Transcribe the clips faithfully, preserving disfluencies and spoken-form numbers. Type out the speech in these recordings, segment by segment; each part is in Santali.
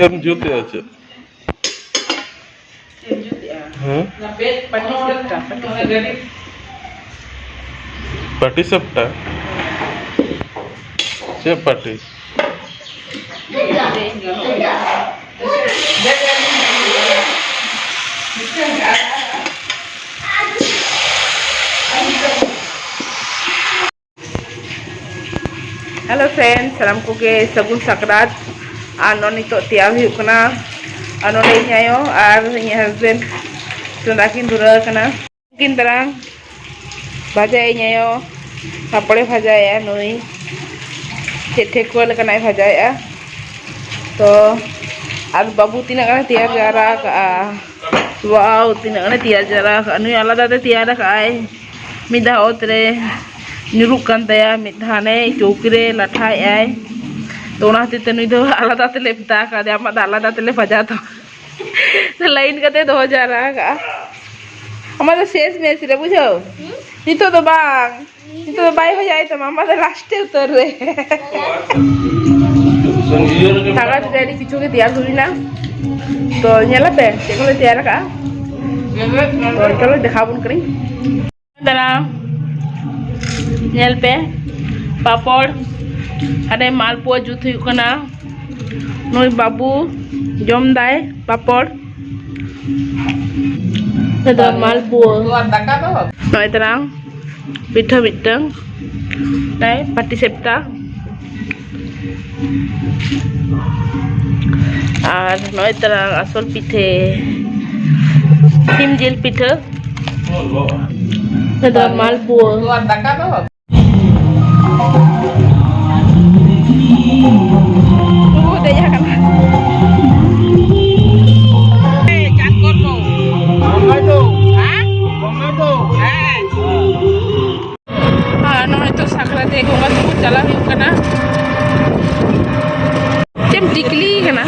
ᱮᱢ ᱡᱩᱛᱮᱜᱼᱟ ᱪᱮᱫ? ᱪᱮᱫ ᱮᱢ ᱡᱩᱛᱮᱜᱼᱟ? ᱦᱮᱸ? ᱯᱟᱴᱤ ᱥᱮᱯᱴᱟ, ᱯᱟᱴᱤ ᱥᱮᱯᱴᱟ᱾ ᱯᱟᱴᱤ ᱥᱮᱯᱴᱟ? ᱪᱮᱫ ᱯᱟᱴᱤ? ᱦᱮᱞᱳ ᱯᱷᱨᱮᱱᱰ, ᱥᱟᱱᱟᱢ ᱠᱚᱜᱮ ᱥᱟᱹᱜᱩᱱ ᱥᱟᱠᱨᱟᱛ᱾ ᱟᱨ ᱱᱚᱜᱼᱚᱭ ᱱᱤᱛᱚᱜ ᱛᱮᱭᱟᱨ ᱦᱩᱭᱩᱜ ᱠᱟᱱᱟ᱾ ᱟᱨ ᱱᱚᱰᱮ ᱤᱧ ᱟᱭᱳ ᱟᱨ ᱤᱧᱟᱹᱜ ᱦᱟᱥᱵᱮᱱᱰ ᱪᱚᱸᱫᱟ ᱠᱤᱱ ᱫᱷᱩᱨᱟᱹᱣ ᱟᱠᱟᱱᱟ᱾ ᱠᱤᱱ ᱛᱟᱨᱟᱝ ᱵᱷᱟᱡᱟᱭᱟ ᱤᱧ ᱟᱭᱳ, ᱯᱟᱯᱚᱲᱮ ᱵᱷᱟᱡᱟᱭᱮᱜᱼᱟ ᱱᱩᱭ, ᱪᱮᱫ ᱴᱷᱮᱠᱩᱣᱟᱹ ᱞᱮᱠᱟᱱᱟᱜ ᱮ ᱵᱷᱟᱡᱟᱭᱮᱜᱼᱟ᱾ ᱛᱚ ᱟᱨ ᱵᱟᱹᱵᱩ ᱛᱤᱱᱟᱹᱜ ᱜᱟᱱᱮ ᱛᱮᱭᱟᱨ ᱡᱟᱣᱨᱟ ᱟᱠᱟᱜᱼᱟ᱾ ᱣᱟᱣ, ᱛᱤᱱᱟᱹᱜ ᱜᱟᱱᱮ ᱛᱮᱭᱟᱨ ᱡᱟᱣᱨᱟ ᱟᱠᱟᱜᱼᱟ᱾ ᱱᱩᱭ ᱟᱞᱟᱫᱟ ᱛᱮ ᱛᱮᱭᱟᱨ ᱟᱠᱟᱜᱼᱟᱭ᱾ ᱢᱤᱫ ᱫᱷᱟᱣ ᱚᱛ ᱨᱮ ᱧᱩᱨᱩᱜ ᱠᱟᱱ ᱛᱟᱭᱟ, ᱢᱤᱫ ᱫᱷᱟᱣ ᱦᱟᱱᱮ ᱪᱳᱣᱠᱤ ᱨᱮ ᱞᱟᱴᱷᱟᱭᱮᱜᱼᱟᱭ᱾ ᱛᱚ ᱚᱱᱟ ᱦᱚᱛᱮᱡ ᱛᱮ ᱱᱩᱭ ᱫᱚ ᱟᱞᱟᱫᱟ ᱛᱮᱞᱮ ᱢᱮᱛᱟ ᱟᱠᱟᱫᱮᱭᱟ, ᱟᱢᱟᱜ ᱫᱚ ᱟᱞᱟᱫᱟ ᱛᱮᱞᱮ ᱵᱷᱟᱡᱟ ᱛᱟᱢᱟ᱾ ᱞᱟᱭᱤᱱ ᱠᱟᱛᱮ ᱫᱚᱦᱚ ᱡᱟᱣᱨᱟ ᱟᱠᱟᱜᱼᱟ᱾ ᱟᱢᱟᱜ ᱫᱚ ᱥᱮᱥ ᱢᱮᱪ ᱨᱮ, ᱵᱩᱡᱷᱟᱹᱣ? ᱱᱤᱛᱚᱜ ᱫᱚ ᱵᱟᱝ, ᱱᱤᱛᱚᱜ ᱫᱚ ᱵᱟᱭ ᱵᱷᱟᱡᱟᱭ ᱛᱟᱢᱟ, ᱟᱢᱟᱜ ᱫᱚ ᱞᱟᱥᱴ ᱩᱛᱟᱹᱨ ᱨᱮ᱾ ᱫᱟᱠᱟ ᱛᱮ ᱟᱹᱰᱤ ᱠᱤᱪᱷᱩ ᱜᱮ ᱛᱮᱭᱟᱨ ᱦᱩᱭᱱᱟ᱾ ᱛᱚ ᱧᱮᱞ ᱟᱯᱮ ᱪᱮᱫ ᱠᱚᱞᱮ ᱛᱮᱭᱟᱨ ᱟᱠᱟᱜᱼᱟ᱾ ᱛᱚ ᱪᱚᱞᱚ ᱫᱮᱠᱷᱟᱣ ᱵᱚᱱ ᱠᱟᱹᱱᱟᱹᱧ᱾ ᱫᱟᱨᱟ ᱧᱮᱞ ᱯᱮ, ᱯᱟᱯᱚᱲ, ᱦᱟᱸᱰᱮ ᱢᱟᱞᱯᱩᱣᱟ ᱡᱩᱛ ᱦᱩᱭᱩᱜ ᱠᱟᱱᱟ᱾ ᱱᱩᱭ ᱵᱟᱹᱵᱩ ᱡᱚᱢ ᱫᱟᱭ ᱯᱟᱯᱚᱲ᱾ ᱱᱚᱣᱟ ᱫᱚ ᱢᱟᱞᱯᱩᱣᱟ᱾ ᱱᱚᱜᱼᱚᱭ ᱛᱟᱨᱟᱝ ᱯᱤᱴᱷᱟᱹ ᱢᱤᱫᱴᱟᱝ, ᱱᱚᱜᱼᱚᱭ ᱯᱟᱴᱤ ᱥᱮᱯᱴᱟ᱾ ᱟᱨ ᱱᱚᱜᱼᱚᱭ ᱛᱟᱨᱟᱝ ᱟᱥᱚᱞ ᱯᱤᱴᱷᱟᱹ, ᱥᱤᱢ ᱡᱤᱞ ᱯᱤᱴᱷᱟᱹ᱾ ᱱᱚᱣᱟ ᱫᱚ ᱢᱟᱞᱯᱩᱣᱟ᱾ ᱩᱱᱠᱩ ᱠᱚ ᱫᱮᱡ ᱟᱠᱟᱱᱟ᱾ ᱟᱨ ᱱᱚᱜᱼᱚᱭ ᱛᱚ ᱥᱟᱠᱨᱟᱛ ᱨᱮ ᱜᱚᱸᱜᱟ ᱛᱟᱠᱚ ᱪᱟᱞᱟᱣ ᱦᱩᱭᱩᱜ ᱠᱟᱱᱟ᱾ ᱪᱮᱫ ᱮᱢ ᱴᱤᱠᱞᱤ ᱠᱟᱱᱟ?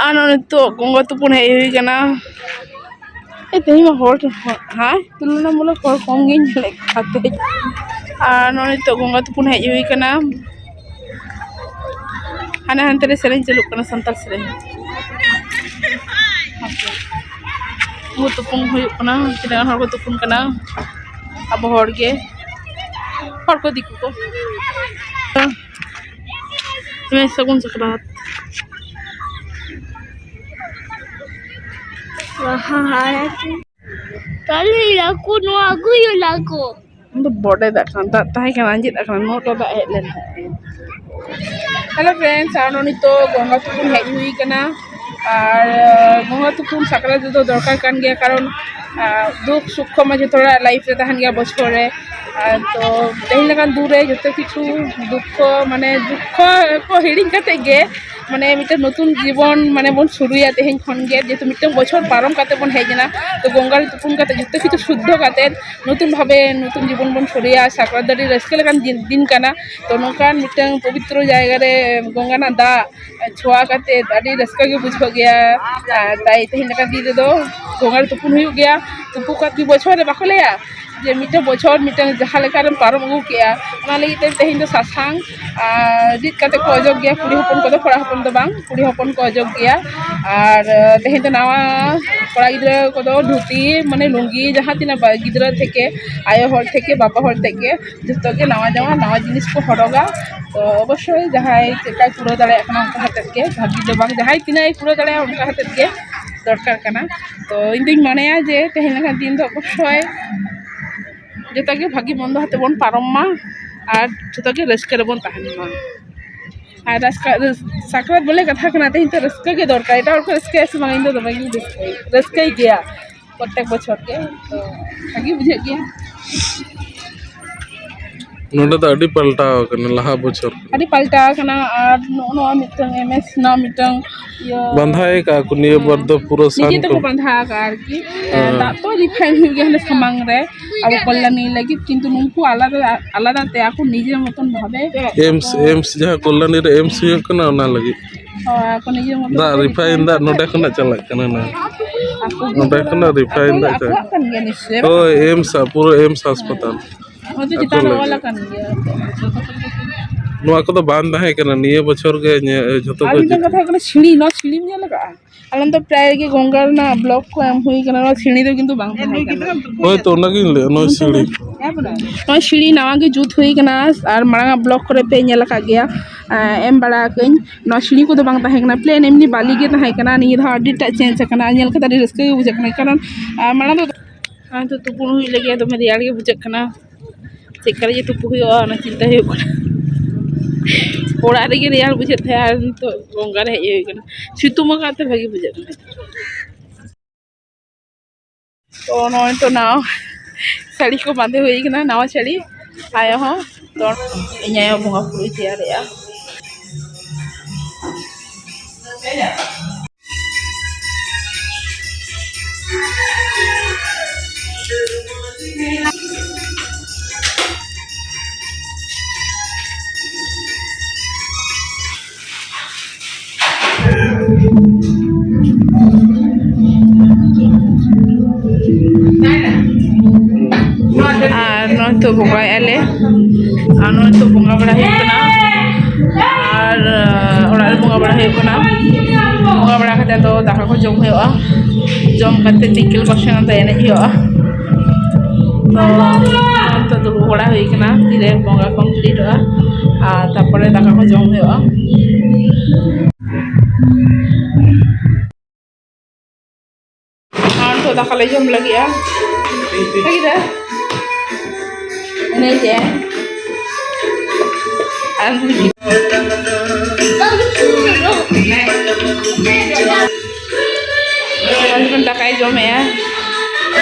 ᱟᱨ ᱱᱚᱜᱼᱚᱭ ᱱᱤᱛᱚᱜ ᱜᱚᱸᱜᱟ ᱛᱩᱯᱩᱱ ᱦᱮᱡ ᱦᱩᱭ ᱠᱟᱱᱟ᱾ ᱛᱮᱦᱮᱧ ᱢᱟ ᱦᱚᱲ, ᱦᱮᱸ, ᱛᱩᱞᱚᱱᱟᱢᱩᱞᱚᱠ ᱦᱚᱲ ᱠᱚᱢ ᱜᱤᱧ ᱧᱮᱞᱮᱫ ᱠᱚᱣᱟ ᱛᱮᱦᱮᱧ᱾ ᱟᱨ ᱱᱚᱜᱼᱚᱭ ᱱᱤᱛᱚᱜ ᱜᱚᱸᱜᱟ ᱛᱩᱯᱩᱱ ᱦᱮᱡ ᱦᱩᱭ ᱠᱟᱱᱟ᱾ ᱦᱟᱱᱮ ᱦᱟᱱᱛᱮ ᱨᱮ ᱥᱮᱨᱮᱧ ᱪᱟᱹᱞᱩᱜ ᱠᱟᱱᱟ, ᱥᱟᱱᱛᱟᱲ ᱥᱮᱨᱮᱧ᱾ ᱩᱱᱠᱩ ᱛᱩᱯᱩᱱ ᱦᱩᱭᱩᱜ ᱠᱟᱱᱟ, ᱛᱤᱱᱟᱹᱜ ᱜᱟᱱ ᱦᱚᱲ ᱠᱚ ᱛᱩᱯᱩᱱ ᱠᱟᱱᱟ, ᱟᱵᱚ ᱦᱚᱲ ᱜᱮ, ᱦᱚᱲ ᱠᱚ, ᱫᱤᱠᱩ ᱠᱚ᱾ ᱦᱮᱸ, ᱥᱟᱹᱜᱩᱱ ᱥᱟᱠᱨᱟᱛ᱾ ᱛᱟᱦᱞᱮ ᱞᱟᱹᱠᱩ ᱱᱚᱣᱟ ᱟᱹᱜᱩᱭ ᱞᱟᱹᱠᱩ᱾ ᱤᱧ ᱫᱚ ᱵᱚᱰᱮ ᱫᱟᱜ ᱠᱟᱱᱟ, ᱫᱟᱜ ᱛᱟᱦᱮᱸ ᱠᱟᱱᱟ, ᱟᱸᱡᱮᱫ ᱟᱠᱟᱱᱟ, ᱱᱚᱣᱟ ᱫᱟᱜ ᱦᱮᱡ ᱞᱮᱱ ᱛᱟᱦᱮᱸᱫ᱾ Hello friends, ᱟᱨ ᱱᱤᱛᱚᱜ ᱜᱚᱸᱜᱟ ᱛᱩᱯᱩᱱ ᱦᱮᱡ ᱦᱩᱭ ᱠᱟᱱᱟ᱾ ᱟᱨ ᱜᱚᱸᱜᱟ ᱛᱩᱯᱩᱱ ᱥᱟᱠᱨᱟᱛ ᱨᱮᱫᱚ ᱫᱚᱨᱠᱟᱨ ᱠᱟᱱ ᱜᱮᱭᱟ, ᱠᱟᱨᱚᱱ ᱟᱨ ᱫᱩᱠ ᱥᱩᱠ ᱠᱚᱢᱟ ᱡᱚᱛᱚ ᱦᱚᱲᱟᱜ ᱞᱟᱭᱤᱯᱷ ᱨᱮ ᱛᱟᱦᱮᱱ ᱜᱮᱭᱟ ᱵᱚᱪᱷᱚᱨ ᱨᱮ᱾ ᱟᱨ ᱛᱚ ᱛᱮᱦᱮᱧ ᱞᱮᱠᱟᱱ ᱫᱩᱠ ᱨᱮ ᱡᱚᱛᱚ ᱠᱤᱪᱷᱩ ᱫᱩᱠᱠᱷᱚ, ᱢᱟᱱᱮ ᱫᱩᱠᱠᱷᱚ ᱠᱚ ᱦᱤᱲᱤᱧ ᱠᱟᱛᱮ ᱜᱮ, ᱢᱟᱱᱮ ᱢᱤᱫᱴᱮᱱ ᱱᱚᱛᱩᱱ ᱡᱤᱵᱚᱱ ᱢᱟᱱᱮ ᱵᱚᱱ ᱥᱩᱨᱩᱭᱟ ᱛᱮᱦᱮᱧ ᱠᱷᱚᱱ ᱜᱮ, ᱡᱮᱦᱮᱛᱩ ᱢᱤᱫᱴᱮᱱ ᱵᱚᱪᱷᱚᱨ ᱯᱟᱨᱚᱢ ᱠᱟᱛᱮ ᱵᱚᱱ ᱦᱮᱡ ᱮᱱᱟ᱾ ᱛᱚ ᱜᱚᱝᱜᱟ ᱨᱮ ᱛᱩᱯᱩᱱ ᱠᱟᱛᱮ ᱡᱚᱛᱚ ᱠᱤᱪᱷᱩ ᱥᱩᱫᱽᱫᱷᱚ ᱠᱟᱛᱮ ᱱᱚᱛᱩᱱ ᱵᱷᱟᱵᱮ ᱱᱚᱛᱩᱱ ᱡᱤᱵᱚᱱ ᱵᱚᱱ ᱥᱩᱨᱩᱭᱟ᱾ ᱥᱟᱠᱨᱟᱛ ᱫᱚ ᱟᱹᱰᱤ ᱨᱟᱹᱥᱠᱟᱹ ᱞᱮᱠᱟᱱ ᱫᱤᱱ, ᱫᱤᱱ ᱠᱟᱱᱟ᱾ ᱛᱚ ᱱᱚᱝᱠᱟᱱ ᱢᱤᱫᱴᱟᱝ ᱯᱚᱵᱤᱛᱨᱚ ᱡᱟᱭᱜᱟ ᱨᱮ ᱜᱚᱝᱜᱟ ᱨᱮᱱᱟᱜ ᱫᱟᱜ ᱪᱷᱚᱣᱟ ᱠᱟᱛᱮ ᱟᱹᱰᱤ ᱨᱟᱹᱥᱠᱟᱹ ᱜᱮ ᱵᱩᱡᱷᱟᱹᱜ ᱜᱮᱭᱟ᱾ ᱟᱨ ᱛᱟᱭ ᱛᱮᱦᱮᱧ ᱞᱮᱠᱟᱱ ᱫᱤᱱ ᱨᱮᱫᱚ ᱜᱚᱝᱜᱟ ᱨᱮ ᱛᱩᱯᱩᱱ ᱦᱩᱭᱩᱜ ᱜᱮᱭᱟ᱾ ᱛᱩᱯᱩ ᱠᱟᱛᱮ ᱵᱚᱪᱷᱚᱨ ᱨᱮ ᱵᱟᱠᱚ ᱞᱟᱹᱭᱟ ᱡᱮ ᱢᱤᱫᱴᱮᱱ ᱵᱚᱪᱷᱚᱨ ᱢᱤᱫᱴᱮᱱ ᱡᱟᱦᱟᱸ ᱞᱮᱠᱟ ᱨᱮᱢ ᱯᱟᱨᱚᱢ ᱟᱹᱜᱩ ᱠᱮᱜᱼᱟ, ᱚᱱᱟ ᱞᱟᱹᱜᱤᱫ ᱛᱮ ᱛᱮᱦᱮᱧ ᱫᱚ ᱥᱟᱥᱟᱝ ᱟᱨ ᱨᱤᱫ ᱠᱟᱛᱮ ᱠᱚ ᱚᱡᱚᱜ ᱜᱮᱭᱟ ᱠᱩᱲᱤ ᱦᱚᱯᱚᱱ ᱠᱚᱫᱚ, ᱠᱚᱲᱟ ᱦᱚᱯᱚᱱ ᱫᱚ ᱵᱟᱝ, ᱠᱩᱲᱤ ᱦᱚᱯᱚᱱ ᱠᱚ ᱚᱡᱚᱜ ᱜᱮᱭᱟ᱾ ᱟᱨ ᱛᱮᱦᱮᱧ ᱫᱚ ᱱᱟᱣᱟ, ᱠᱚᱲᱟ ᱜᱤᱫᱽᱨᱟᱹ ᱠᱚᱫᱚ ᱫᱷᱩᱛᱤ, ᱢᱟᱱᱮ ᱞᱩᱝᱜᱤ, ᱡᱟᱦᱟᱸ ᱛᱤᱱᱟᱹᱜ ᱵᱟ-, ᱜᱤᱫᱽᱨᱟᱹ ᱛᱷᱮᱠᱮ, ᱟᱭᱳ ᱦᱚᱲ ᱛᱷᱮᱠᱮ, ᱵᱟᱵᱟ ᱦᱚᱲ ᱛᱷᱮᱠᱮ, ᱡᱚᱛᱚ ᱜᱮ ᱱᱟᱣᱟ ᱡᱟᱢᱟ, ᱱᱟᱣᱟ ᱡᱤᱱᱤᱥ ᱠᱚ ᱦᱚᱨᱚᱜᱟ᱾ ᱛᱚ ᱚᱵᱚᱥᱥᱳᱭ ᱡᱟᱦᱟᱸᱭ ᱪᱮᱫ ᱞᱮᱠᱟᱭ ᱠᱩᱲᱟᱹᱣ ᱫᱟᱲᱮᱭᱟᱜ ᱠᱟᱱᱟ, ᱚᱱᱠᱟ ᱠᱟᱛᱮᱫ ᱜᱮ, ᱵᱷᱟᱹᱜᱤ ᱫᱚ ᱵᱟᱝ, ᱡᱟᱦᱟᱸᱭ ᱛᱤᱱᱟᱹᱜ ᱮ ᱠᱩᱲᱟᱹᱣ ᱫᱟᱲᱮᱭᱟᱜᱼᱟ, ᱚᱱᱠᱟ ᱠᱟᱛᱮᱫ ᱜᱮ ᱫᱚᱨᱠᱟᱨ ᱠᱟᱱᱟ᱾ ᱛᱚ ᱤᱧ ᱫᱩᱧ ᱢᱚᱱᱮᱭᱟ ᱡᱮ ᱛᱮᱦᱮᱧ ᱞᱮᱠᱟᱱ ᱫᱤᱱ ᱫᱚ ᱚᱵᱚᱥᱥᱳᱭ ᱡᱚᱛᱚ ᱜᱮ ᱵᱷᱟᱹᱜᱤ ᱢᱚᱱᱫᱚ ᱠᱟᱛᱮᱫ ᱵᱚᱱ ᱯᱟᱨᱚᱢ ᱢᱟ ᱟᱨ ᱡᱚᱛᱚ ᱜᱮ ᱨᱟᱹᱥᱠᱟᱹ ᱨᱮᱵᱚᱱ ᱛᱟᱦᱮᱱ ᱢᱟ᱾ ᱟᱨ ᱨᱟᱹᱥᱠᱟᱹ, ᱨᱟᱹᱥ-, ᱥᱟᱠᱨᱟᱛ ᱵᱚᱞᱮ ᱠᱟᱛᱷᱟ ᱠᱟᱱᱟ, ᱛᱮᱦᱮᱧ ᱫᱚ ᱨᱟᱹᱥᱠᱟᱹ ᱜᱮ ᱫᱚᱨᱠᱟᱨ᱾ ᱮᱴᱟᱜ ᱦᱚᱲ ᱠᱚ ᱨᱟᱹᱥᱠᱟᱹᱭᱟ ᱥᱮ ᱵᱟᱝ, ᱤᱧ ᱫᱚ ᱫᱚᱢᱮ ᱜᱤᱧ ᱨᱟᱹᱥᱠᱟᱹᱭ, ᱨᱟᱹᱥᱠᱟᱹᱭ ᱜᱮᱭᱟ᱾ ᱯᱨᱚᱛᱮᱠ ᱵᱚᱪᱷᱚᱨ ᱜᱮ, ᱛᱚ ᱵᱷᱟᱜᱮ ᱵᱩᱡᱷᱟᱹᱜ ᱜᱮᱭᱟ᱾ ᱱᱚᱰᱮ ᱫᱚ ᱟᱹᱰᱤ ᱯᱟᱞᱴᱟᱣ ᱟᱠᱟᱱᱟ ᱞᱟᱦᱟ ᱵᱚᱪᱷᱚᱨ ᱠᱷᱚᱱ᱾ ᱟᱹᱰᱤ ᱯᱟᱞᱴᱟᱣ ᱟᱠᱟᱱᱟ᱾ ᱟᱨ ᱱᱚᱜᱼᱚ ᱱᱚᱣᱟ ᱢᱤᱫᱴᱟᱝ ᱮᱢ ᱮᱥ ᱨᱮᱱᱟᱜ ᱢᱤᱫᱴᱟᱝ ᱤᱭᱟᱹ ᱵᱟᱸᱫᱷᱟᱭ ᱠᱟᱜᱼᱟ ᱠᱚ ᱱᱤᱭᱟᱹ ᱵᱟᱨ ᱫᱚ ᱯᱩᱨᱟᱹ ᱱᱤᱡᱮ ᱥᱟᱱ ᱛᱮᱠᱚ ᱠᱚ᱾ ᱵᱟᱸᱫᱷᱟ ᱟᱠᱟᱫᱼᱟ ᱟᱨᱠᱤ᱾ ᱦᱮᱸ᱾ ᱫᱟᱜ ᱛᱚ ᱨᱤᱯᱷᱟᱭᱤᱱ ᱦᱩᱭᱩᱜ ᱜᱮᱭᱟ ᱦᱟᱱᱮ ᱥᱟᱢᱟᱝ ᱨᱮ ᱟᱵᱚ ᱠᱚᱞᱭᱟᱱᱤ ᱞᱟᱹᱜᱤᱫ, ᱠᱤᱱᱛᱩ ᱱᱩᱠᱩ ᱟᱞᱟᱫᱟ, ᱟᱞᱟᱫᱟ ᱛᱮ ᱟᱠᱚ ᱱᱤᱡᱮᱨ ᱢᱚᱛᱚᱱ ᱵᱷᱟᱵᱮ ᱮᱢᱥ, ᱮᱢᱥ ᱡᱟᱦᱟᱸ ᱠᱚᱞᱭᱟᱱᱤ ᱨᱮ ᱮᱢᱥ ᱦᱩᱭᱩᱜ ᱠᱟᱱᱟ ᱚᱱᱟ ᱞᱟᱹᱜᱤᱫ᱾ ᱦᱳᱭ, ᱟᱠᱚ ᱱᱤᱡᱮᱨ ᱢᱚᱛᱚᱱ ᱫᱟᱜ ᱵᱷᱟᱵᱮ ᱨᱤᱯᱷᱟᱭᱤᱱ ᱫᱟᱜ ᱱᱚᱰᱮ ᱠᱷᱚᱱᱟᱜ ᱪᱟᱞᱟᱜ ᱠᱟᱱᱟ ᱱᱟ᱾ ᱟᱠᱚ ᱜᱮ ᱚᱸᱰᱮ ᱠᱷᱚᱱᱟᱜ ᱨᱤᱯᱷᱟᱭᱤᱱ ᱫᱟᱜ ᱟᱠᱚᱣᱟᱜ ᱠᱟᱱ ᱜᱮᱭᱟ ᱱᱤᱥᱪᱚᱭ᱾ ᱦᱳᱭ, ᱮᱢᱥ ᱟᱜ, ᱯᱩᱨᱟᱹ ᱮᱢᱥ ᱦᱟᱥᱯᱟᱛᱟᱞ᱾ ᱦᱚᱭᱛᱚ ᱟᱠᱚ ᱪᱮᱛᱟᱱ ᱞᱟᱹᱜᱤᱫ᱾ ᱚᱞ ᱟᱠᱟᱱ ᱜᱮᱭᱟ᱾ ᱱᱚᱣᱟ ᱠᱚᱫᱚ ᱵᱟᱝ ᱛᱟᱦᱮᱸ ᱠᱟᱱᱟ, ᱱᱤᱭᱟᱹ ᱵᱚᱪᱷᱚᱨ ᱜᱮ ᱧᱮ-, ᱡᱷᱚᱛᱚ ᱟᱨ ᱠᱚ ᱢᱤᱫᱴᱟᱝ ᱡᱩᱛ᱾ ᱠᱟᱛᱷᱟ ᱦᱩᱭᱩᱜ ᱠᱟᱱᱟ, ᱥᱤᱲᱤ, ᱱᱚᱣᱟ ᱥᱤᱲᱤᱢ ᱧᱮᱞ ᱟᱠᱟᱫᱼᱟ? ᱟᱞᱮ ᱫᱚ ᱯᱨᱟᱭ ᱜᱮ ᱜᱚᱝᱜᱟ ᱨᱮᱱᱟᱜ ᱵᱞᱚᱠ ᱠᱚ ᱮᱢ ᱦᱩᱭ ᱠᱟᱱᱟ, ᱱᱚᱣᱟ ᱥᱤᱲᱤ ᱫᱚ ᱠᱤᱱᱛᱩ ᱵᱟᱝ ᱛᱟᱦᱮᱸ ᱠᱟᱱᱟ᱾ ᱦᱳᱭ, ᱛᱚ ᱚᱱᱟᱜᱤᱧ ᱞᱟᱹᱭᱟ, ᱱᱚᱣᱟ ᱥᱤᱲᱤ᱾ ᱱᱚᱣᱟ ᱥᱤᱲᱤ ᱱᱟᱣᱟ ᱜᱮ ᱡᱩᱛ ᱦᱩᱭ ᱠᱟᱱᱟ, ᱟᱨ ᱢᱟᱲᱟᱝ ᱟᱜ ᱵᱞᱚᱠ ᱠᱚᱨᱮ ᱯᱮ ᱧᱮᱞ ᱟᱠᱟᱫ ᱜᱮᱭᱟ, ᱮᱢ ᱵᱟᱲᱟ ᱟᱠᱟᱫᱟᱹᱧ᱾ ᱱᱚᱣᱟ ᱥᱤᱲᱤ ᱠᱚᱫᱚ ᱵᱟᱝ ᱛᱟᱦᱮᱸ ᱠᱟᱱᱟ, ᱯᱞᱮᱱ ᱮᱢᱱᱤ ᱵᱟᱞᱤ ᱜᱮ ᱛᱟᱦᱮᱸ ᱠᱟᱱᱟ᱾ ᱱᱤᱭᱟᱹ ᱫᱷᱟᱣ ᱟᱹᱰᱤᱴᱟᱜ ᱪᱮᱧᱡᱽ ᱟᱠᱟᱱᱟ, ᱟᱨ ᱧᱮᱞ ᱠᱟᱛᱮ ᱟᱹᱰᱤ ᱨᱟᱹᱥᱠᱟᱹ ᱜᱮ ᱵᱩᱡᱷᱟᱹᱜ ᱠᱟᱱᱟ, ᱠᱟᱨᱚᱱ ᱟᱨ ᱢᱟᱲᱟᱝ ᱫᱚ, ᱱᱚᱜᱼᱚᱭ ᱛᱚ ᱛᱩᱯᱩᱱ ᱦᱩᱭᱩᱜ ᱞᱟᱹᱜᱤᱫ, ᱫᱚᱢᱮ ᱨᱮᱭᱟᱲ ᱜᱮ ᱵᱩᱡᱷᱟᱹᱜ ᱠᱟᱱᱟ᱾ ᱪᱮᱫ ᱠᱟᱨᱮ ᱡᱮ ᱛᱩᱯᱩ ᱦᱩᱭᱩᱜᱼᱟ, ᱚᱱᱟ ᱪᱤᱱᱛᱟᱹ ᱦᱩᱭᱩᱜ ᱠᱟᱱᱟ᱾ ᱚᱲᱟᱜ ᱨᱮᱜᱮ ᱨᱮᱭᱟᱲ ᱵᱩᱡᱷᱟᱹᱜ ᱛᱟᱦᱮᱸᱜ, ᱟᱨ ᱱᱤᱛᱚᱜ ᱜᱚᱝᱜᱟ ᱨᱮ ᱦᱮᱡ ᱦᱩᱭ ᱠᱟᱱᱟ, ᱥᱤᱛᱩᱝ ᱟᱠᱟᱫ ᱛᱮ ᱵᱷᱟᱜᱮ ᱵᱩᱡᱷᱟᱹᱜ ᱠᱟᱱᱟ᱾ ᱛᱚ ᱱᱚᱜᱼᱚᱭ ᱛᱚ ᱱᱟᱣᱟ ᱥᱟᱹᱲᱤ ᱠᱚ ᱵᱟᱸᱫᱮ ᱦᱩᱭ ᱠᱟᱱᱟ, ᱱᱟᱣᱟ ᱥᱟᱹᱲᱤ᱾ ᱟᱭᱳ ᱦᱚᱸ, ᱛᱚ ᱤᱧ ᱟᱭᱳ ᱵᱚᱸᱜᱟ ᱵᱩᱨᱩᱭ ᱛᱮᱭᱟᱨᱮᱜᱼᱟ᱾ ᱟᱨ ᱱᱚᱜᱼᱚᱭ ᱛᱚ ᱵᱚᱸᱜᱟᱭᱮᱫᱼᱟ ᱞᱮ, ᱟᱨ ᱱᱚᱜᱼᱚᱭ ᱛᱚ ᱵᱚᱸᱜᱟ ᱵᱟᱲᱟ ᱦᱩᱭᱩᱜ ᱠᱟᱱᱟ, ᱟᱨ ᱚᱲᱟᱜ ᱨᱮ ᱵᱚᱸᱜᱟ ᱵᱟᱲᱟ ᱦᱩᱭᱩᱜ ᱠᱟᱱᱟ᱾ ᱵᱚᱸᱜᱟ ᱵᱟᱲᱟ ᱠᱟᱛᱮ ᱫᱚ ᱫᱟᱠᱟ ᱠᱚ ᱡᱚᱢ ᱦᱩᱭᱩᱜᱼᱟ, ᱡᱚᱢ ᱠᱟᱛᱮ ᱛᱤᱠᱤᱱ ᱠᱚ ᱥᱮᱱ ᱫᱚ ᱮᱱᱮᱡ ᱦᱩᱭᱩᱜᱼᱟ᱾ ᱛᱚ ᱱᱤᱛᱚᱜ ᱫᱩᱲᱩᱵ ᱵᱟᱲᱟ ᱦᱩᱭ ᱠᱟᱱᱟ, ᱛᱤᱨᱮ ᱵᱚᱸᱜᱟ ᱠᱚᱢᱯᱞᱤᱴᱚᱜᱼᱟ, ᱟᱨ ᱛᱟᱨᱯᱚᱨᱮ ᱫᱟᱠᱟ ᱠᱚ ᱡᱚᱢ ᱦᱩᱭᱩᱜᱼᱟ᱾ ᱟᱨ ᱱᱤᱛᱚᱜ ᱫᱟᱠᱟ ᱞᱮ ᱡᱚᱢ ᱞᱟᱹᱜᱤᱫᱼᱟ᱾ ᱞᱟᱹᱜᱤᱫᱼᱟ᱾ ᱮᱱᱮᱡᱮᱜᱼᱟᱭ᱾ ᱟᱨ ᱦᱟᱥᱵᱮᱱᱰ ᱫᱟᱠᱟᱭ ᱡᱚᱢᱮᱜᱼᱟ᱾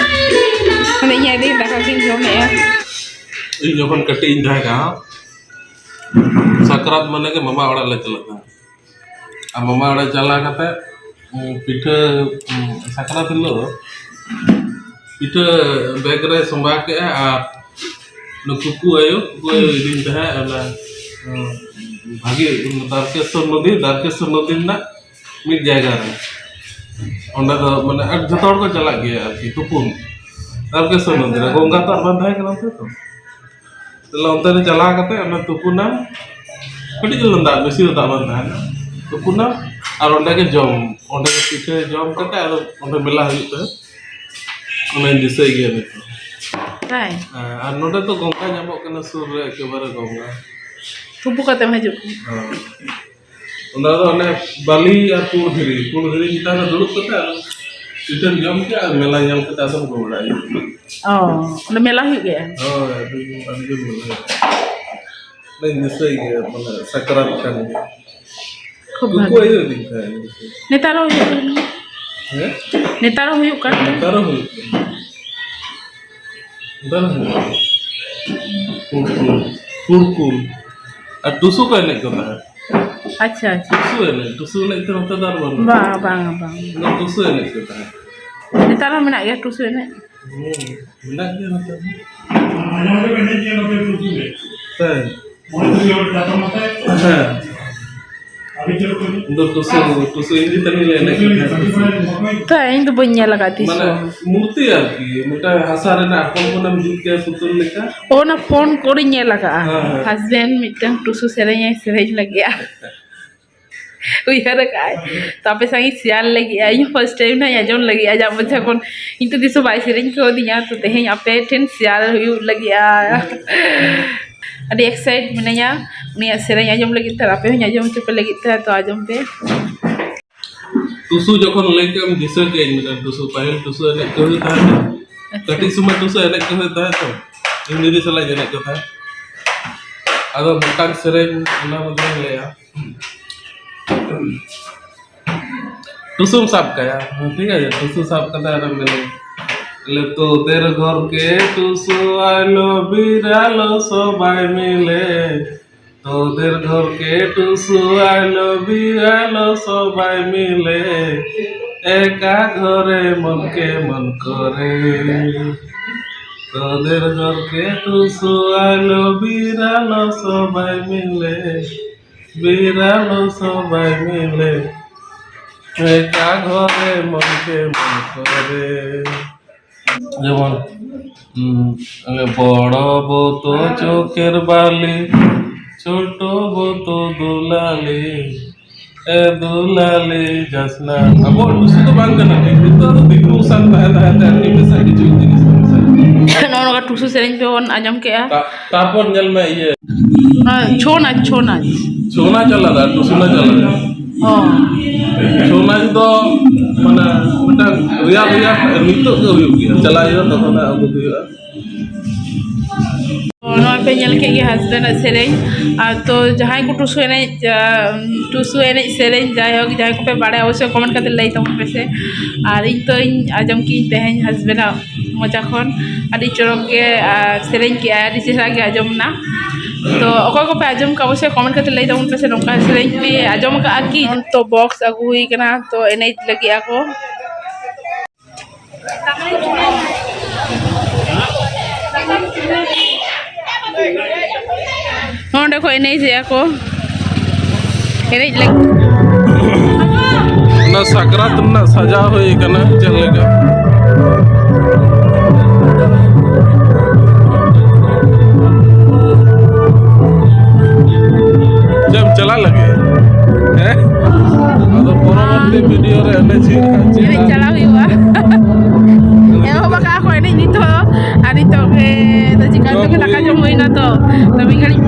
ᱢᱟᱱᱮ ᱤᱧ ᱟᱭᱳ ᱫᱟᱠᱟ ᱠᱤᱱ ᱡᱚᱢᱮᱜᱼᱟ᱾ ᱤᱧ ᱡᱚᱠᱷᱚᱱ ᱠᱟᱹᱴᱤᱡ ᱤᱧ ᱛᱟᱦᱮᱸ ᱠᱟᱱᱟ, ᱥᱟᱠᱨᱟᱛ ᱢᱟᱱᱮ ᱜᱮ ᱢᱟᱢᱟ ᱚᱲᱟᱜ ᱞᱮ ᱪᱟᱞᱟᱜ ᱛᱟᱦᱮᱸᱫ᱾ ᱟᱨ ᱢᱟᱢᱟ ᱚᱲᱟᱜ ᱪᱟᱞᱟᱣ ᱠᱟᱛᱮ, ᱩᱸ, ᱯᱤᱴᱷᱟᱹ, ᱩᱸ, ᱥᱟᱠᱨᱟᱛ ᱦᱤᱞᱳᱜ ᱫᱚ ᱯᱤᱴᱷᱟᱹ ᱵᱮᱜᱽ ᱨᱮ ᱥᱚᱸᱵᱟ ᱠᱮᱜᱼᱟ ᱟᱨ ᱱᱩᱠᱩ ᱠᱩᱠᱩ ᱟᱭᱳ, ᱠᱩᱠᱩ ᱟᱭᱳ ᱤᱫᱤᱧ ᱛᱟᱦᱮᱸᱫ ᱚᱱᱟ, ᱩᱸ, ᱵᱷᱟᱜᱮ ᱫᱟᱨᱠᱮᱥᱣᱚᱨ ᱱᱚᱫᱤ, ᱫᱟᱨᱠᱮᱥᱣᱚᱨ ᱱᱚᱫᱤ ᱨᱮᱱᱟᱜ ᱢᱤᱫ ᱡᱟᱭᱜᱟ ᱨᱮ᱾ ᱚᱸᱰᱮ ᱫᱚ ᱢᱟᱱᱮ ᱟᱨ ᱡᱚᱛᱚ ᱦᱚᱲ ᱠᱚ ᱪᱟᱞᱟᱜ ᱜᱮᱭᱟ ᱟᱨᱠᱤ ᱛᱩᱯᱩᱱ᱾ ᱛᱟᱨᱠᱮᱥᱚᱨ ᱢᱚᱱᱫᱤᱨ ᱨᱮ ᱜᱚᱝᱜᱟ ᱛᱚ ᱟᱨ ᱵᱟᱝ ᱛᱟᱦᱮᱸ ᱠᱟᱱᱟ ᱚᱱᱛᱮ ᱛᱚ᱾ ᱛᱟᱦᱞᱮ ᱚᱱᱛᱮ ᱨᱮ ᱪᱟᱞᱟᱣ ᱠᱟᱛᱮ ᱚᱱᱟ ᱛᱩᱯᱩᱱᱟᱢ, ᱠᱟᱹᱴᱤᱡ ᱪᱩᱞᱩᱝ ᱫᱟᱜ, ᱵᱮᱥᱤ ᱫᱚ ᱫᱟᱜ ᱵᱟᱝ ᱛᱟᱦᱮᱱᱟ᱾ ᱛᱩᱯᱩᱱᱟᱢ ᱟᱨ ᱚᱸᱰᱮ ᱜᱮ ᱡᱚᱢ, ᱚᱸᱰᱮ ᱜᱮ ᱯᱤᱴᱷᱟᱹ ᱡᱚᱢ ᱠᱟᱛᱮ ᱟᱫᱚ ᱚᱸᱰᱮ ᱢᱮᱞᱟ ᱦᱩᱭᱩᱜ ᱛᱟᱦᱮᱸᱫ᱾ ᱚᱱᱟᱧ ᱫᱤᱥᱟᱹᱭ ᱜᱮᱭᱟ ᱱᱤᱛᱚᱜ᱾ ᱛᱟᱭ? ᱦᱮᱸ, ᱟᱨ ᱱᱚᱰᱮ ᱫᱚ ᱜᱚᱝᱜᱟ ᱧᱟᱢᱚᱜ ᱠᱟᱱᱟ ᱥᱩᱨ ᱨᱮ, ᱮᱠᱮᱵᱟᱨᱮ ᱜᱚᱝᱜᱟ᱾ ᱛᱩᱯᱩ ᱠᱟᱛᱮᱢ ᱦᱤᱡᱩᱜ ᱠᱟᱱᱟ᱾ ᱦᱮᱸ᱾ ᱚᱱᱟ ᱫᱚ ᱚᱱᱮ ᱵᱟᱞᱤ ᱟᱨ ᱯᱩᱸᱰ ᱫᱷᱤᱨᱤ, ᱯᱩᱸᱰ ᱫᱷᱤᱨᱤ ᱪᱮᱛᱟᱱ ᱨᱮ ᱫᱩᱲᱩᱵ ᱠᱟᱛᱮ ᱟᱫᱚ ᱯᱤᱴᱷᱟᱹᱢ ᱡᱚᱢ ᱠᱮᱜᱼᱟ ᱟᱨ ᱢᱮᱞᱟ ᱧᱮᱞ ᱠᱟᱛᱮ ᱟᱫᱚᱢ ᱨᱩᱣᱟᱹᱲᱟ ᱟᱹᱭᱩᱵ ᱵᱮᱲᱟ᱾ ᱚ, ᱚᱸᱰᱮ ᱢᱮᱞᱟ ᱦᱩᱭᱩᱜ ᱜᱮᱭᱟ? ᱦᱳᱭ, ᱟᱹᱰᱤ, ᱟᱹᱰᱤ ᱡᱳᱨ ᱢᱮᱞᱟ ᱦᱩᱭᱩᱜᱼᱟ᱾ ᱚᱱᱟᱧ ᱫᱤᱥᱟᱹᱭ ᱜᱮᱭᱟ, ᱢᱟᱱᱮ ᱥᱟᱠᱨᱟᱛ ᱠᱷᱟᱱ ᱜᱮ᱾ ᱠᱷᱩᱵ ᱩᱱᱠᱩ ᱵᱷᱟᱜᱮ᱾ ᱟᱭᱳ ᱤᱫᱤᱧ ᱛᱟᱦᱮᱸᱫ᱾ ᱱᱮᱛᱟᱨ ᱦᱚᱸ ᱦᱩᱭᱩᱜ ᱠᱟᱱ ᱜᱮᱭᱟ᱾ ᱦᱮᱸ? ᱱᱮᱛᱟᱨ ᱦᱚᱸ ᱦᱩᱭᱩᱜ ᱠᱟᱱ ᱜᱮᱭᱟ᱾ ᱱᱮᱛᱟᱨ ᱦᱚᱸ ᱦᱩᱭᱩᱜ ᱠᱟᱱᱟ᱾ ᱱᱮᱛᱟᱨ ᱦᱚᱸ ᱦᱩᱭᱩᱜ ᱠᱟᱱᱟ᱾ ᱠᱩᱲᱠᱩᱞ, ᱠᱩᱲᱠᱩᱞ᱾ ᱟᱨ ᱴᱩᱥᱩ ᱠᱚ ᱮᱱᱮᱡ ᱠᱚ ᱛᱟᱦᱮᱸᱫ᱾ ᱟᱪᱪᱷᱟ, ᱟᱪᱪᱷᱟ᱾ ᱴᱩᱥᱩ ᱮᱱᱮᱡ, ᱴᱩᱥᱩ ᱮᱱᱮᱡ ᱛᱚ ᱱᱚᱛᱮ ᱫᱚ ᱟᱨ ᱵᱟᱹᱱᱩᱜᱼᱟ᱾ ᱵᱟᱝ, ᱵᱟᱝ, ᱵᱟᱝ᱾ ᱚᱱᱟ ᱴᱩᱥᱩ ᱮᱱᱮᱡ ᱠᱚ ᱛᱟᱦᱮᱸᱫ᱾ ᱱᱮᱛᱟᱨ ᱦᱚᱸ ᱢᱮᱱᱟᱜ ᱜᱮᱭᱟ ᱴᱩᱥᱩ ᱮᱱᱮᱡ? ᱦᱩᱸ, ᱢᱮᱱᱟᱜ ᱜᱮᱭᱟ ᱱᱚᱛᱮ ᱦᱚᱸ᱾ ᱦᱮᱸ᱾ ᱦᱮᱸ᱾ ᱤᱧ ᱫᱚ ᱴᱩᱥᱩ, ᱴᱩᱥᱩ ᱤᱧ ᱫᱚ ᱛᱟᱹᱱᱤ ᱞᱮ ᱮᱱᱮᱡ ᱠᱟᱱ ᱛᱟᱦᱮᱸᱫ ᱴᱩᱥᱩ᱾ ᱛᱚ, ᱤᱧ ᱫᱚ ᱵᱟᱹᱧ ᱧᱮᱞ ᱟᱠᱟᱫ ᱛᱤᱥ ᱢᱟᱱᱮ ᱦᱚᱸ᱾ ᱢᱩᱨᱛᱤ ᱟᱨᱠᱤ, ᱢᱤᱫᱴᱟᱝ ᱦᱟᱥᱟ ᱨᱮᱱᱟᱜ ᱦᱚᱯᱚᱱ ᱦᱚᱯᱚᱱᱮᱢ ᱡᱩᱛ ᱠᱟᱭᱟ ᱯᱩᱛᱩᱞ ᱞᱮᱠᱟ᱾ ᱚᱱᱟ ᱯᱷᱳᱱ ᱠᱚᱨᱮᱧ ᱧᱮᱞ ᱟᱠᱟᱫᱼᱟ᱾ ᱦᱮᱸ, ᱦᱮᱸ᱾ ᱦᱟᱥᱵᱮᱱᱰ ᱢᱤᱫᱴᱟᱝ ᱴᱩᱥᱩ ᱥᱮᱨᱮᱧ ᱮ ᱥᱮᱨᱮᱧ ᱞᱟᱹᱜᱤᱫᱼᱟ᱾ ᱩᱭᱦᱟᱹᱨ ᱟᱠᱟᱫᱼᱟᱭ᱾ ᱛᱚ, ᱟᱯᱮ ᱥᱟᱶ ᱤᱧ ᱥᱮᱭᱟᱨ ᱞᱟᱹᱜᱤᱫᱼᱟ᱾ ᱤᱧ ᱦᱚᱸ ᱯᱷᱟᱥᱴ ᱴᱟᱭᱤᱢ ᱱᱟᱜ ᱤᱧ ᱟᱸᱡᱚᱢ ᱞᱟᱹᱜᱤᱫᱼᱟ, ᱟᱡᱟᱜ ᱢᱚᱪᱟ ᱠᱷᱚᱱ᱾ ᱤᱧ ᱛᱚ ᱛᱤᱥ ᱦᱚᱸ ᱵᱟᱭ ᱥᱮᱨᱮᱧ ᱠᱟᱣᱫᱤᱧᱟ, ᱛᱚ ᱛᱮᱦᱮᱧ ᱟᱯᱮ ᱴᱷᱮᱱ ᱥᱮᱭᱟᱨ ᱦᱩᱭᱩᱜ ᱞᱟᱹᱜᱤᱫᱼᱟ᱾ ᱟᱹᱰᱤ ᱮᱠᱥᱟᱭᱤᱴ ᱢᱤᱱᱟᱹᱧᱟ ᱩᱱᱤᱭᱟᱜ ᱥᱮᱨᱮᱧ ᱟᱸᱡᱚᱢ ᱞᱟᱹᱜᱤᱫ ᱛᱮ, ᱟᱨ ᱟᱯᱮ ᱦᱚᱸᱧ ᱟᱸᱡᱚᱢ ᱦᱚᱪᱚ ᱯᱮ ᱞᱟᱹᱜᱤᱫ ᱛᱮ, ᱛᱚ ᱟᱸᱡᱚᱢ ᱯᱮ᱾ ᱴᱩᱥᱩ ᱡᱚᱠᱷᱚᱱ ᱞᱟᱹᱭ ᱠᱮᱫ ᱮᱢ ᱫᱤᱥᱟᱹ ᱠᱮᱫ ᱤᱧ ᱢᱤᱫᱴᱟᱝ ᱴᱩᱥᱩ, ᱯᱟᱹᱦᱤᱞ ᱴᱩᱥᱩ ᱮᱱᱮᱡ ᱠᱚ ᱦᱩᱭᱩᱜ ᱛᱟᱦᱮᱸᱫ᱾ ᱟᱪᱪᱷᱟ᱾ ᱠᱟᱹᱴᱤᱡ ᱥᱚᱢᱚᱭ ᱴᱩᱥᱩ ᱮᱱᱮᱡ ᱠᱚ ᱦᱩᱭᱩᱜ ᱛᱟᱦᱮᱸᱫ ᱛᱚ, ᱤᱧ ᱫᱤᱫᱤ ᱥᱟᱞᱟᱜ ᱤᱧ ᱮᱱᱮᱡ ᱠᱚ ᱛᱟᱦᱮᱸᱫ᱾ ᱟᱫᱚ ᱢᱤᱫᱴᱟᱝ ᱥᱮᱨᱮᱧ ᱚᱱᱟ ᱢᱚᱫᱽᱫᱷᱮᱧ ᱞᱟᱹᱭᱟ᱾ ᱴᱩᱥᱩᱢ ᱥᱟᱵ ᱠᱟᱭᱟ, ᱴᱷᱤᱠ ᱟᱪᱷᱮ, ᱴᱩᱥᱩ ᱥᱟᱵ ᱠᱟᱛᱮ ᱟᱨᱮᱢ ᱢᱮᱱᱟ, ᱞᱮ ᱛᱳᱫᱮᱨ ᱜᱷᱚᱨ ᱠᱮ ᱴᱩᱥᱩ ᱟᱭᱞᱚ ᱵᱤᱨᱟᱞᱚ ᱥᱚᱵᱟᱭ ᱢᱤᱞᱮ, ᱛᱳᱫᱮᱨ ᱜᱷᱚᱨ ᱠᱮ ᱴᱩᱥᱩ ᱟᱭᱞᱚ ᱵᱤᱨᱟᱞᱚ ᱥᱚᱵᱟᱭ ᱢᱤᱞᱮ, ᱮᱠᱟ ᱜᱷᱚᱨᱮ ᱢᱚᱱ ᱠᱮ ᱢᱚᱱ ᱠᱚᱨᱮ, ᱛᱳᱫᱮᱨ ᱜᱷᱚᱨ ᱠᱮ ᱴᱩᱥᱩ ᱟᱭᱞᱚ ᱵᱤᱨᱟᱞᱚ ᱥᱚᱵᱟᱭ ᱢᱤᱞᱮ, ᱵᱤᱨᱟᱞᱚ ᱥᱚᱵᱟᱭ ᱢᱤᱞᱮ᱾ ᱮᱠᱟ ᱜᱷᱚᱨᱮ ᱢᱚᱱᱠᱮ ᱢᱚᱱᱠᱚᱨᱮ᱾ ᱡᱮᱢᱚᱱ, ᱩᱸ, ᱵᱚᱲᱚ ᱵᱚ ᱛᱚ ᱪᱳᱠᱮᱨ ᱵᱟᱞᱤ, ᱪᱷᱳᱴᱳ ᱵᱚ ᱛᱚ ᱫᱩᱞᱟᱞᱤ, ᱮ ᱫᱩᱞᱟᱞᱤ ᱡᱟᱥᱱᱟ᱾ ᱟᱵᱚᱣᱟᱜ ᱴᱩᱥᱩ ᱫᱚ ᱵᱟᱝ ᱠᱟᱱᱟ, ᱱᱤᱛᱚᱜ ᱫᱚ ᱫᱤᱠᱩ ᱥᱟᱶ ᱛᱟᱦᱮᱸ ᱛᱟᱦᱮᱸ ᱛᱮ ᱟᱹᱰᱤ ᱢᱮᱥᱟ ᱠᱤᱪᱷᱩ ᱡᱤᱱᱤᱥ ᱠᱚ ᱢᱮᱥᱟ᱾ ᱱᱚᱜᱼᱚ ᱱᱚᱝᱠᱟ ᱴᱩᱥᱩ ᱥᱮᱨᱮᱧ ᱯᱮ ᱵᱚᱱ ᱟᱸᱡᱚᱢ ᱠᱮᱜᱼᱟ᱾ ᱛᱟ-, ᱛᱟᱨᱯᱚᱨ ᱧᱮᱞ ᱢᱮ ᱤᱭᱟᱹ᱾ ᱚᱱᱟ ᱪᱷᱳ ᱱᱟᱪ, ᱪᱷᱳ ᱱᱟᱪ᱾ ᱪᱷᱳ ᱱᱟᱪ ᱟᱞᱟᱫᱟ, ᱴᱩᱥᱩ ᱱᱟᱪ ᱟᱞᱟᱫᱟ᱾ ᱚ᱾ ᱪᱷᱳ ᱱᱟᱪ ᱫᱚ ᱢᱟᱱᱮ ᱢᱤᱫᱴᱟᱝ ᱨᱮᱭᱟᱲ ᱨᱮᱭᱟᱲ ᱱᱤᱛᱚᱜ ᱜᱮ ᱦᱩᱭᱩᱜ ᱜᱮᱭᱟ, ᱪᱟᱞᱟᱜ ᱦᱩᱭᱩᱜᱼᱟ, ᱛᱚᱠᱷᱚᱱ ᱟᱹᱜᱩ ᱦᱩᱭᱩᱜᱼᱟ᱾ ᱱᱚᱣᱟ ᱯᱮ ᱧᱮᱞ ᱠᱮᱫ ᱜᱮ husband ᱟᱜ ᱥᱮᱨᱮᱧ᱾ ᱟᱨ ᱛᱚ ᱡᱟᱦᱟᱸᱭ ᱠᱚ ᱴᱩᱥᱩ ᱮᱱᱮᱡ, ᱟᱸ, ᱴᱩᱥᱩ ᱮᱱᱮᱡ ᱥᱮᱨᱮᱧ, ᱡᱟᱭᱦᱳᱠ, ᱡᱟᱦᱟᱸᱭ ᱠᱚᱯᱮ ᱵᱟᱲᱟᱭᱟ, ᱚᱵᱚᱥᱥᱳᱭ comment ᱠᱟᱛᱮ ᱞᱟᱹᱭ ᱛᱟᱵᱚᱱ ᱯᱮᱥᱮ᱾ ᱟᱨ ᱤᱧ ᱛᱚ ᱤᱧ ᱟᱸᱡᱚᱢ ᱠᱮᱫ ᱛᱮᱦᱮᱧ husband ᱟᱜ ᱢᱚᱪᱟ ᱠᱷᱚᱱ ᱟᱹᱰᱤ ᱪᱚᱨᱚᱠ ᱜᱮ, ᱟᱨ ᱥᱮᱨᱮᱧ ᱠᱮᱜᱼᱟᱭ, ᱟᱹᱰᱤ ᱪᱮᱦᱨᱟ ᱜᱮ ᱟᱸᱡᱚᱢ ᱮᱱᱟ᱾ ᱛᱚ ᱚᱠᱚᱭ ᱠᱚᱯᱮ ᱟᱸᱡᱚᱢ ᱠᱟᱜᱼᱟ, ᱚᱵᱚᱥᱥᱳᱭ comment ᱠᱟᱛᱮ ᱞᱟᱹᱭ ᱛᱟᱵᱚᱱ ᱯᱮᱥᱮ, ᱱᱚᱝᱠᱟ ᱥᱮᱨᱮᱧ ᱯᱮ ᱟᱸᱡᱚᱢ ᱟᱠᱟᱫᱼᱟ ᱠᱤ? ᱛᱚ box ᱟᱹᱜᱩ ᱦᱩᱭ ᱠᱟᱱᱟ, ᱛᱚ ᱮᱱᱮᱡ ᱞᱟᱹᱜᱤᱫ ᱟᱠᱚ᱾ ᱱᱚᱰᱮ ᱠᱚ ᱮᱱᱮᱡᱮᱜᱼᱟ ᱠᱚ, ᱮᱱᱮᱡ ᱞᱟᱹᱜᱤᱫ᱾ ᱚᱱᱟ ᱥᱟᱠᱨᱟᱛ ᱨᱮᱱᱟᱜ ᱥᱟᱡᱟᱣ ᱦᱩᱭ ᱠᱟᱱᱟ ᱪᱮᱫ ᱞᱮᱠᱟ? ᱪᱮᱫ ᱮᱢ ᱪᱟᱞᱟᱜ ᱞᱟᱹᱜᱤᱫ? ᱦᱮᱸ? ᱟᱫᱚ ᱯᱚᱨᱚᱵᱚᱨᱛᱤ video ᱨᱮ ᱮᱱᱮᱡ ᱦᱩᱭᱩᱜᱼᱟ, ᱪᱮᱫ ᱮᱱᱮᱡ ᱪᱟᱞᱟᱣ ᱦᱩᱭᱩᱜᱼᱟ᱾ ᱮᱦᱚᱵ ᱟᱠᱟᱫᱼᱟ ᱠᱚ ᱮᱱᱮᱡ ᱱᱤᱛᱚᱜ, ᱟᱨ ᱱᱤᱛᱚᱜ ᱜᱮ ᱫᱚ ᱪᱤᱠᱟ ᱡᱚᱢ ᱛᱮᱜᱮ ᱫᱟᱠᱟ ᱦᱩᱭ᱾ ᱡᱚᱢ ᱦᱩᱭᱱᱟ ᱛᱚ, ᱛᱚ ᱢᱤᱫ ᱜᱷᱟᱹᱲᱤᱡ